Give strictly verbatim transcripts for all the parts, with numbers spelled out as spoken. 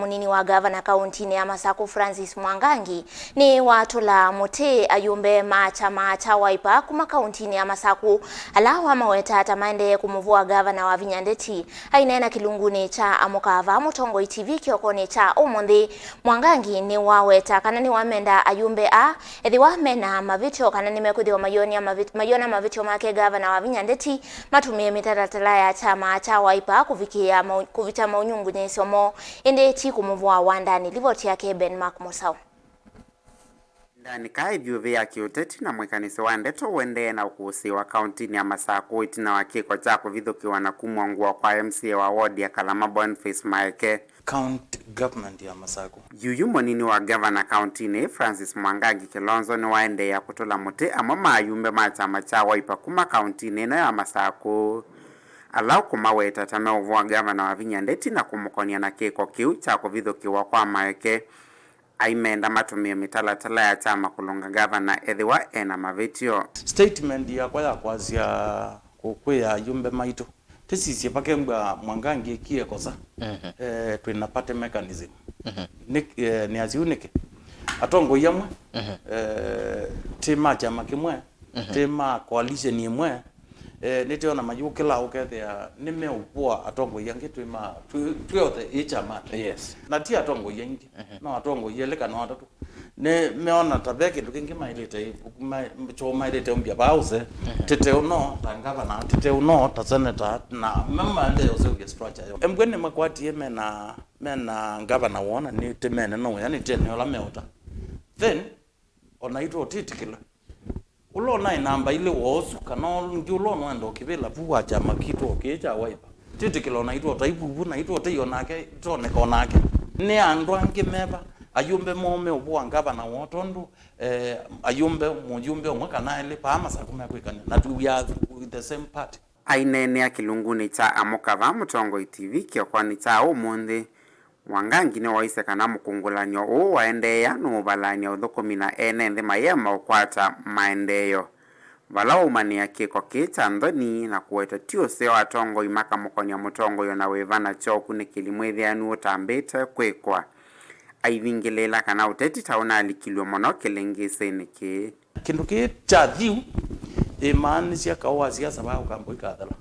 Mũnini wa ngavana kauntinĩ ya Masaku Francis Mwangangi nĩ watũla mũtĩ ayumbe ma kyama kya Wiper kuma kauntinĩ ya Masaku, ala wamaweta ta maendee kũmũvũa ngavana Wavinya Ndeti. Aineena kĩlungunĩ kya Amũka Vaa Mũtongoi T V kĩokonĩ kya ũmũnthĩ, Mwangangi nĩ waweta kana nĩ wamenda ayumbe aa, ethĩwa mena mavĩtyo kana nĩmekwĩthĩwa mayona mavĩt-, mayona mavĩtyo make ngavana Wavinya Ndeti, matũmĩe mĩtalatala ya kyama kya Wiper kũvikĩa mau-, kũvita maunyungunyĩsyo moo, ĩndĩ ti kũmũvũa wandanĩ. Livoti yake Ben Mark Mũsaũ. Ndanĩkaa ĩthyũvĩ ya kĩũteti na mwĩkanĩsyo wa ndeto ũendee na ũkũsĩĩwa kauntinĩ ya Masaku ĩtina wa kĩko kya kũvithũkĩwa na kumw'a ngũa kwa M C A wa ward ya Kalama Boniface Maeke. County Government ya Masaku. Yuyu mũnini wa ngavana kauntinĩ ĩĩ Francis Mwangangi Kilonzo nĩwaendeea kũtũla mũtĩ amwe ma ayumbe ma kyama kya Wiper kuma kauntinĩ ĩno ya Masaku, ala ũkũmaweta ta meũvũa ngavana Wavinya Ndeti na kũmũkonia na kĩko kĩu kya kũvithũkĩwa kwa Maeke. Aimenda matũmĩe mĩtalatala ya kyama kũlũnga ngavana ethĩwa ena mavĩtyo. Statement yakwa ya kwasya kũkwĩa ayumbe maitũ, tĩsisye vakembwa Mwangangi ekie kosa. Mhm. Eh, twĩna party mechanism. Mhm. Nĩ, eh, nĩ asiu nĩkĩ? Atongoi amwe, mhm, eh, ti ma kyama kĩmwe, mhm, ti ma coalition ĩmwe, eh, nĩtĩona mayũkĩla ũkethĩa nĩmeũvũa atongoi angĩ twĩ ma, twĩ, twĩ othe ĩ kyamanĩ. Yes. Na ti atongoi aingĩ, mhm, no atongoi elĩ kana atatũ. Nĩ meona ta ve kĩndũ kĩngĩ maĩlĩte, ma-, kyo maĩlĩte ũmbya vaa ũse, mhm, tĩteũ no ta ngavana, tĩteũ no ta seneta, na me maendee ũseũvya structure yo. Embwe nĩmakwatie mena, mena ngavana wona nĩ tĩmene no ya nĩ tene ola meũta. Then, onaitũ tĩtĩkĩlwe. Ũla ũnaĩ namba ilĩ wa ũsu, kana ũngĩ ũla ũnwenda ũkĩvĩla vu wa kyama kitũ o kĩĩ kya Wiper. Tĩtĩkĩla onaitũ ũtaivuvu, naitũ ũtei onake, toneka onake. Nĩ andũ angĩ meva, ayumbe moo meũvũa ngavana woo, tondũ, eh, ayumbe, mũyumbe ũmwe kana elĩ, vaa Masaku mekwĩkany'a, na tu we are with the same party. Aineenea kĩlungunĩ kya Amũka Vaa Mũtongoi T V kĩokonĩ kya ũmũnthĩ, Mwangangi nĩwaisye kana mũkũngũlanyo ũũ waendeea nũũvalany'a ũthũkũmi na ene nthĩ mayĩema ũkwata maendeeo, vala waumanĩa kĩko kĩĩ kya nthoni na kũweta ti ũseo atongoi makamũkonya mũtongoi o na wĩva na kyo ũkunĩkĩli mwĩthĩanu ũtambĩte kwĩkwa. Aivingĩlĩĩla kana ũteti ta ũnalikilw'e mũno kĩlĩngĩsĩnĩ kĩĩ. Kĩndũ kĩĩ kya thiu ĩmaanisya kaũ wa siasa vaa ũkamboi kathela.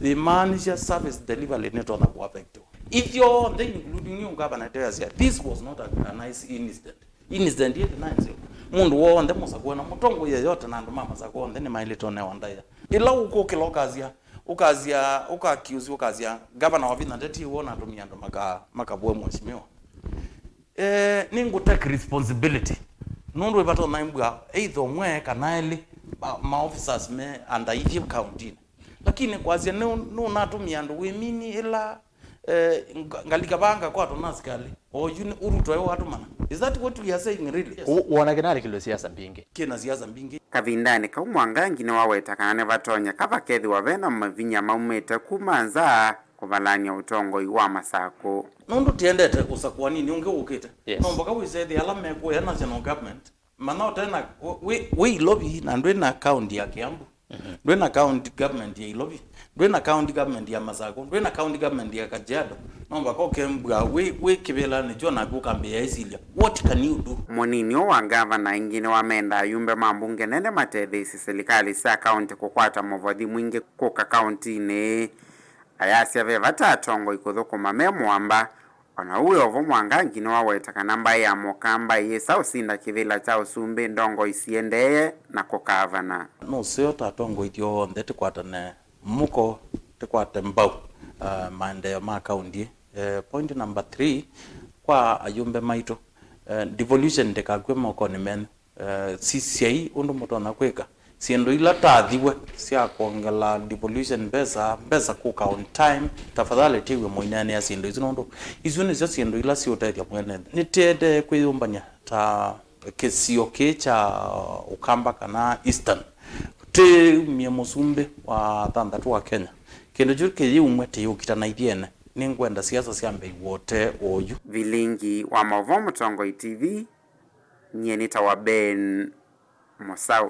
Ĩmaanisya service delivery nĩtonya kũaffectiwa. Ithyonthe, including you, ngavana, ĩteo yasya, this was not a, a nice incident. Incident ĩĩ ndĩnaĩ nzeo. Mũndũ w'onthe Mũsakũ na mũtongoi yeyote na andũ ma Masakũ onthe nĩmaĩlĩte ũnewa ndaĩa. Ĩla ũkũkĩla ũkasya, ũkasya, ũkakiusi ũkasya, ngavana Wavinya Ndeti w'o natũmie andũ maka-, makavũe mheshimiwa. Eh, nĩngũ take responsibility. Nũndũ ĩvatonya mbua either ũmwe kana elĩ ma, ma officers me under ithyĩ county-inĩ. Lakini kwasya nĩ, nũnatũmĩa andũ wĩmini ĩla, eh, nga-, ngalika vaa ngakwatwa na asikalĩ. Oyu nĩ ũrutwa ĩ watũmana. Is that what we are saying really? Yes. U-, wona kĩnalikilwe siasa mbingĩ. Kĩna siasa mbingĩ. Kavindanĩ kau Mwangangi nĩwaweta kana nĩvatonyeka vakethĩwa vena mavinya maumĩte kuma nza kũvalany'a ũtongoi wa Masakũ. Nũndũ tiendete ũsakũanini ũngĩ wũkĩte. Yes. No mboka wĩsethĩa ala mekũya national government, mana ũtena, wĩ, wĩ Ilovi na ndwĩ na county ya Kiambu, mhm, ndwĩ na county government ya Ilovi, ndwĩ na county government ya Masakũ, ndwĩ na county government ya Kajiado, no mboka ũkembwa wĩ, wĩ kĩvĩlanĩ kyo naku ũkambĩĩa ĩsilya, what can you do? Mũnini ũũ wa ngavana aingĩ nĩwamenda ayumbe ma mbunge nene matetheesye silikalĩ sya kaunti kũkwata mũvothi mwingĩ kũka kauntinĩ ĩĩ. Ayasya ve vata atongoi kũthũkũma me mũamba. O na ũu wĩ o vo, Mwangangi nĩwaweta kana mbaĩ ya Mũkamba ĩyĩsa ũsinda kĩvĩla kya ũsumbĩ ndongoi siendee na kũkavana. Nũseo ta atongoi ithyonthe tũkwatane mũko, tũkwate mbau, uh, maendeeo ma kaunti. Uh, point number three, kwa ayumbe maitũ, uh, devolution ndĩkakw'e mokonĩ menyu. Eh, sisyai ũndũ mũtonya kwĩka syĩndũ ila tathiwe sya kwongela devolution mbesa, mbesa kũka on time, tafadhali tiw'e mũineenea syĩndũ isu, nũndũ isu nĩsyo syĩndũ ila siũtethya mwene nthĩ. Nĩtĩendee kwĩyũmbany'a ta kĩsio kĩĩ kya Ũkamba kana Eastern. Tĩumie mũsumbĩ wa thanthatũ wa Kenya. Kĩndũ kyu kĩyĩumw'a tĩyũkita na ithyĩ ene. Nĩngwenda siasa syambe iw'ote oyu. Vilingi wa maũvoo Mũtongoi T V. Nyie nĩtawa Ben Mũsaũ.